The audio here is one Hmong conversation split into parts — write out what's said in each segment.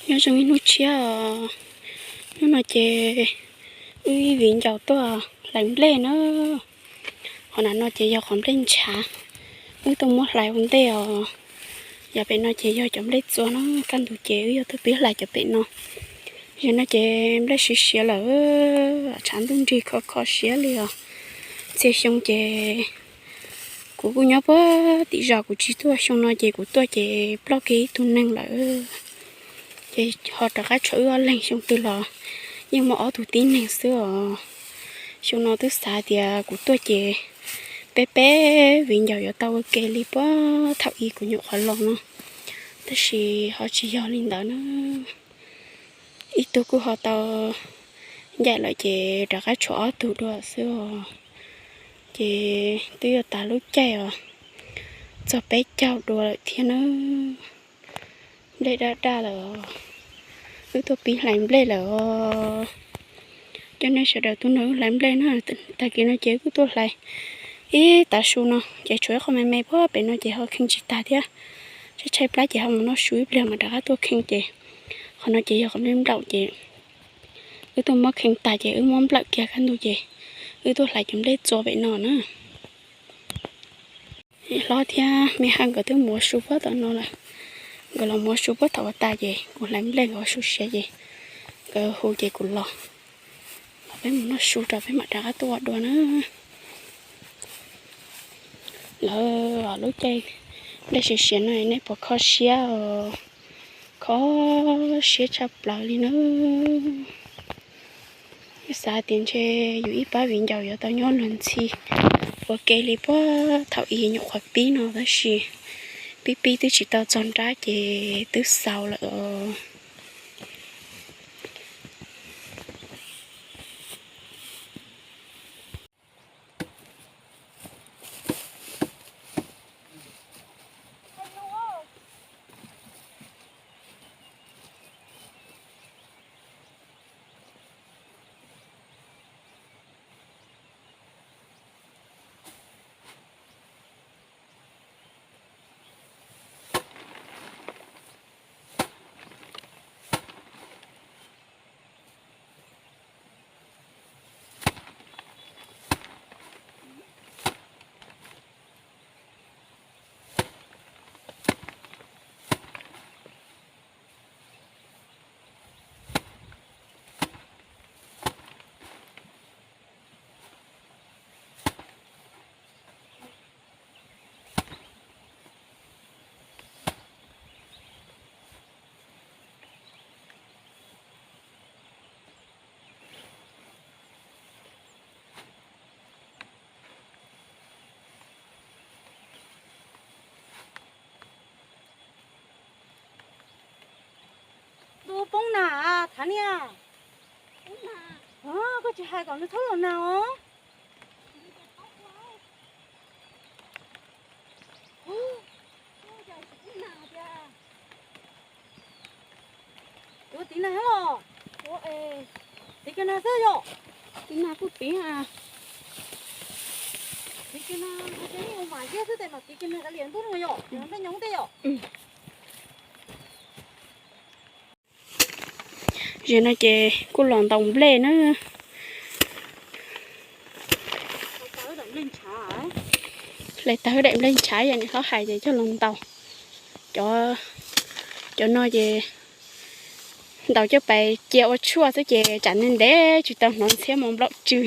Nyob zoo ib hnub tshiab os. Hnub no ces wb ib viv ncaus tuaj hlais nplej na. Qhov na no ces yog qhov nplej ntshav. Wb tuaj muab hlais ua ntej os. Yog pem no ces yog cov nplej txua na, kaj ntug ces wb yuav tuaj pib hlais cov pem no. Yog no ces nplej siav siav lawm, tshav ntuj nrig kho kho siab li os. Txhia xyoo ces kuv kuj nyob puag tim zos, kuv tsis tuaj, xyoo no ces kuv tuaj ces ploj kiag ib tug neeg lawm. Ces ho rov qab tshuav wb ob leeg, xyoo twg los yeej muaj ob tug tib neeg xwb os. Xyoo no twb xav tias kuv tuaj ces peb peb viv ncaus yuav tau ua ke li puag thaum ub kuv nyuam qhuav los no, tab sis ho tsis yog li ntawd na. Ib tug kuj ho tau ncaim lawm ces rov qab tshuav ob tug dua xwb os. Ces twb yuav tas lub caij os, txog peb caug dua lawm thiab na. Nplej daj daj lawm os. Wb tuaj pib hlais nplej lawm os. Coj nej sawv daws tuaj nrog wb hlais nplej na. Tag kis no ces wb kuj tuaj hlais ib tav su no ces tshuav ib qho me me puag pem no ces ho khee tsis tag thiab. Tshaib tshaib plab ces ho mus noj su ib pliag mas rov qab tuaj khee ces qhov no ces yog qhov nplej nplaum ces wb tuaj muab khee tag ces wb muab nplawm kiag kaj ntug ces wb tuaj hlais cov nplej txua pem no na. Hlob thiab me Hawj nkawd twb mus ua su puag tom no lawm. Nkawd los mus ua su puag thaum ua tas ces kuv hlais nplej nkawd ua su siav ces nkawd hu ces kuv los. Los peb mus noj su rau peb mam rov qab tuaj ua dua na. Lawv lub caij nplej siav siav no nej puas kho siab os? Kho siab tshaj plaws li na. Xav tias ntshe yus ib pab viv ncaus yuav tau nyob luag ntxhi ua ke li puag thaum ub nyuam qhuav pib no tab sis pib pib twb tsis tau txog nrab ces twb xaus lawm os. Ntuj poob nag, Thav Niaj. Koj tsis hais kom nws txhob los nag os. Tiv nag los? Tiv kiag nag xwb yom? Tiv nag kuj tiv. Tiv kiag nag, tiv kiag nag kav liam ntuj no yom, nplej nyoos tej yom. Zaum no ces kuj los ntaus nplej na. Hlais tag daim nplej ntshav yam niam hlob hais ces coj los ntaus. Cov, cov no ces ntaus coj pais cia ua tshuaj xwb ces tsam ntev ntev tsis tau hnov ntxhiab mos nplaum tsw.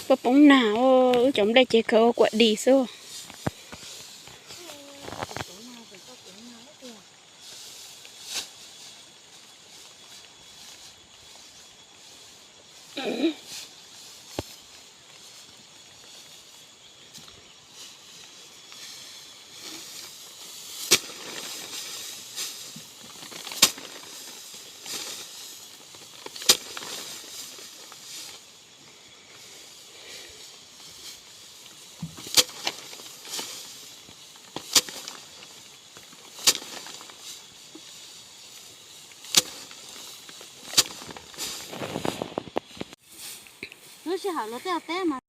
Puas poob nag, wb cov nplej ces kawg ua kuam dis xwb. Sij hawm luag tej teb mas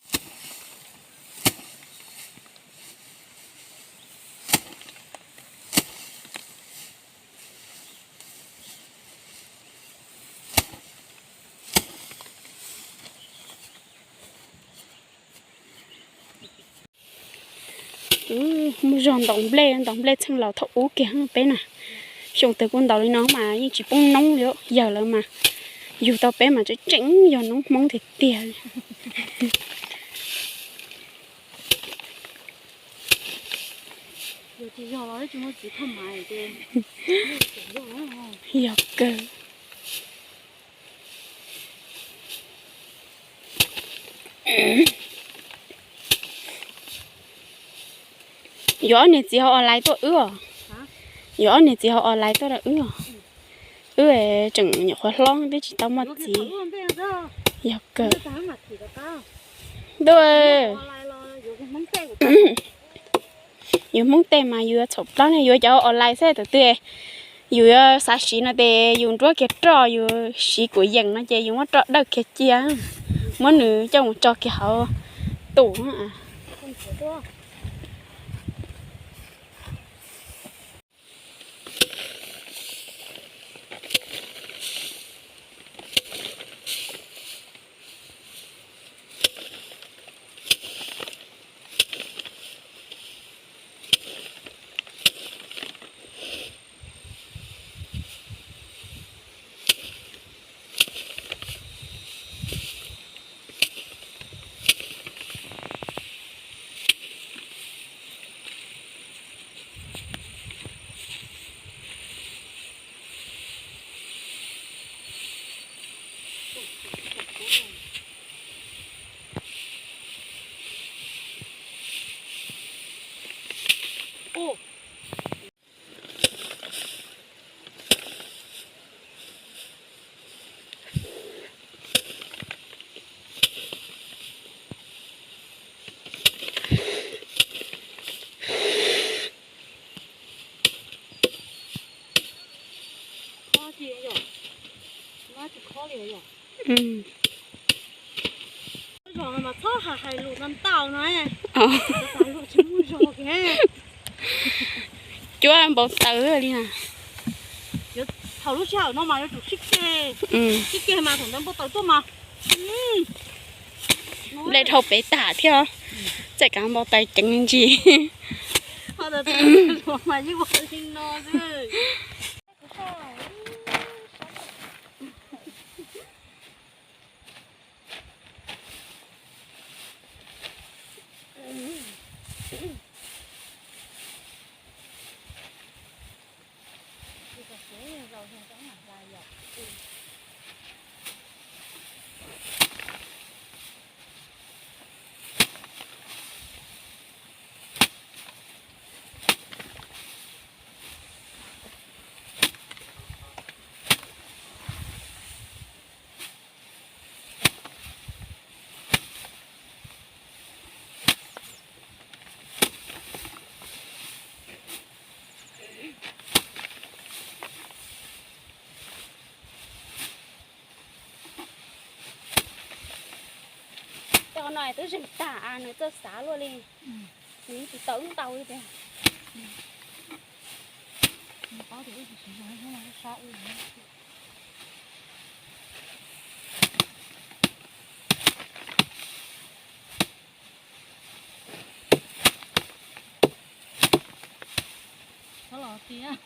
Mus zog ntaus nplej, ntaus nplej txheej laus thaum ub kiag peb na. Xyoo twg kuj ntaus li no mas yeej tsis poob noob li, yawg lawv mas yug tau peb mas tseem tseem yog noob Hmoob tiag tiag. Yog kawg. Yuav ob niag txiv hauv online tuaj wb os. Yuav ob niag txiv hauv online tuaj rau wb os. Wb tseem nyuam qhuav hlob twb tsis tau muaj txiv. Yog kawg. Ntuj, yus Hmoob tej mas yus yuav txhaum plaub ne, yuav cov online xwb. Tus twg yus yuav xav siv no ces yus nruab kiag roj, yus siv kuv yees no ces yus muab roj dawj kiag cia, muab nws coj mus tso kiag hauv tus. Zos no mas txhob hais lus ntau ntau no, lus tsis muaj zog. Cuab npau taws li na. Thaum lub sij hawm no mas yuav tsum sib ceg, sib ceg mas thaum ntawd npau taws tuaj mas nplej dhau pem tag thiab, txawm kav npau taws ceev ntsis. Mas yeej ua li no xwb. Cov no twb zeeg tag, nws txawj xav luaj li. Nws tsis tau wb ntaus li tiag. Txhob los tiag.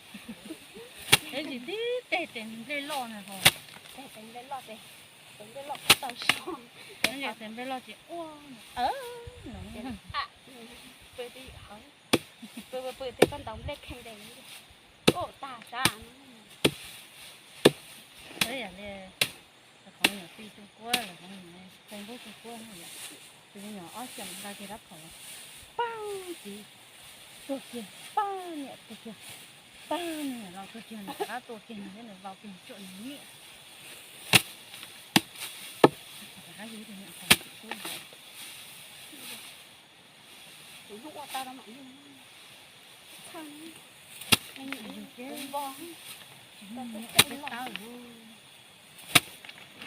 Es tsis tib teg tes nplej loj na ho. Tes nplej loj, tes nplej loj kuj tau so. Tes nplej loj ces ua no. Pw twb yim hauv, pw pw pw twb koj ntaus nplej kheej tes ua tag sab. Yam li qhov nyuam tij Trung Quốc, qhov nyuam Facebook Trung Quốc, tus me nyuam ob xyoos nqa kiag rab phom, pab txiv tuag kiag, pab niam tuag kiag, pab me nyuam laus tuag kiag, nws rov qab tuaj kiag nws thiab nws vau kiag tsuam nws niam. Rov qab yug tus niam ntxawm tub ntawd. Tus hnub ua tau rau mam yug. Txhawj, yug kiag npo, tsis muaj niam peb tawb.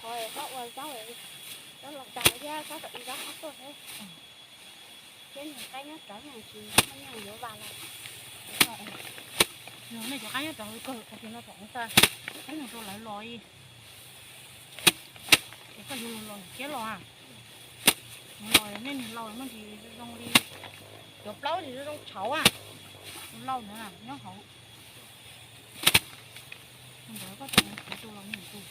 qhov koj ua zaub, zaub los tas thiab koj kom ib zaub qab tuaj thiab. Thiab niag qaib nyob rau no tsis muaj nyiaj yuav vas los. Nej cov qaib nyob rau kawg qhov twg no tom ntej, qaib mus rau lawv los. Es koj yuav los thiab los a? Los nej niag laus muaj ntsis zoo li cov plaub ntsis zoo tshauv a, lauj na nyob hauv. Ntawd koj tau tus los mus tus.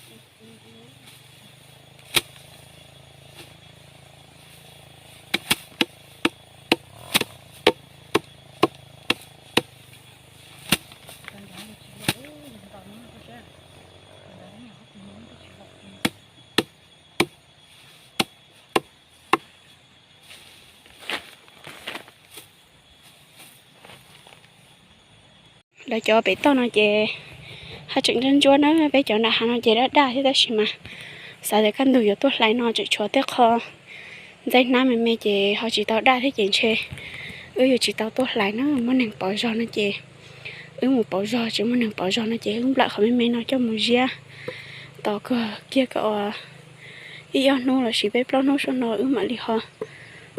Lawv cov pem toj no ces haj tseem ntsuab ntsuab na, peb cov nram hav no ces daj daj thiab tab sis mas xav tias kaj ntug yuav tuaj hlais no tseem tshuav tej qho ntxaij hnab me me ces ho tsis tau daj thiab ces ntshe wb yuav tsis tau tuaj hlais na, muaj neeg pov zog no ces wb mus pauv zog, tsis muaj neeg pauv zog no ces wb nplawm qhov me me no coj mus ziab tos kiag kom ib ob hnub los sis peb plaub hnub saum no wb mam li ho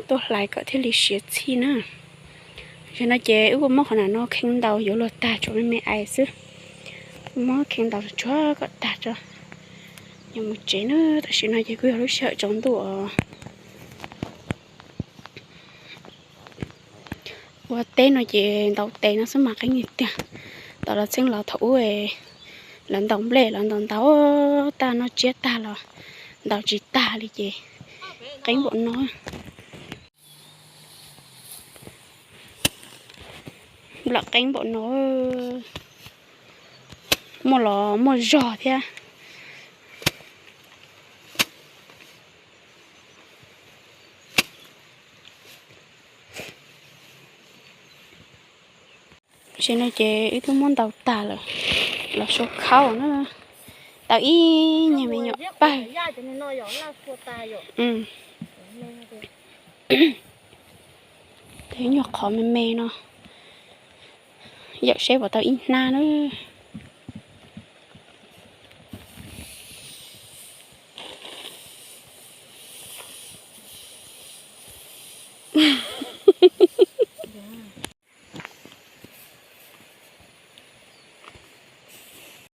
tuaj hlais kom thiaj li siav txhij na. Tam sim no ces wb kuj muab qhov nram no kheev ntaus yuav luag tag, tshuav me me ais xwb. Muab kheev ntaus tsuag kom tag tso, yuav mus tsev na. Tam sim no ces kuj yog lub sij hawm tsaus ntuj os. Ua teb no ces ntaus tes no xwb mas qeeb tiag tiag. Tam los txheej los thaum ub lawv ntaus nplej los ntaus ntaus tag noj tsiab tag los ntaus tsis tag li ces qeeb npaum no. Nplawm qeeb npaum no, muaj los muaj zog thiab. Tam sim no ces wb twb muab ntaus tag lawm, los sua khaub na. Tau ib nyuag me nyuam pawg. Tau ib nyuag qhov me me no, yawm seb puas tau ib hnab na.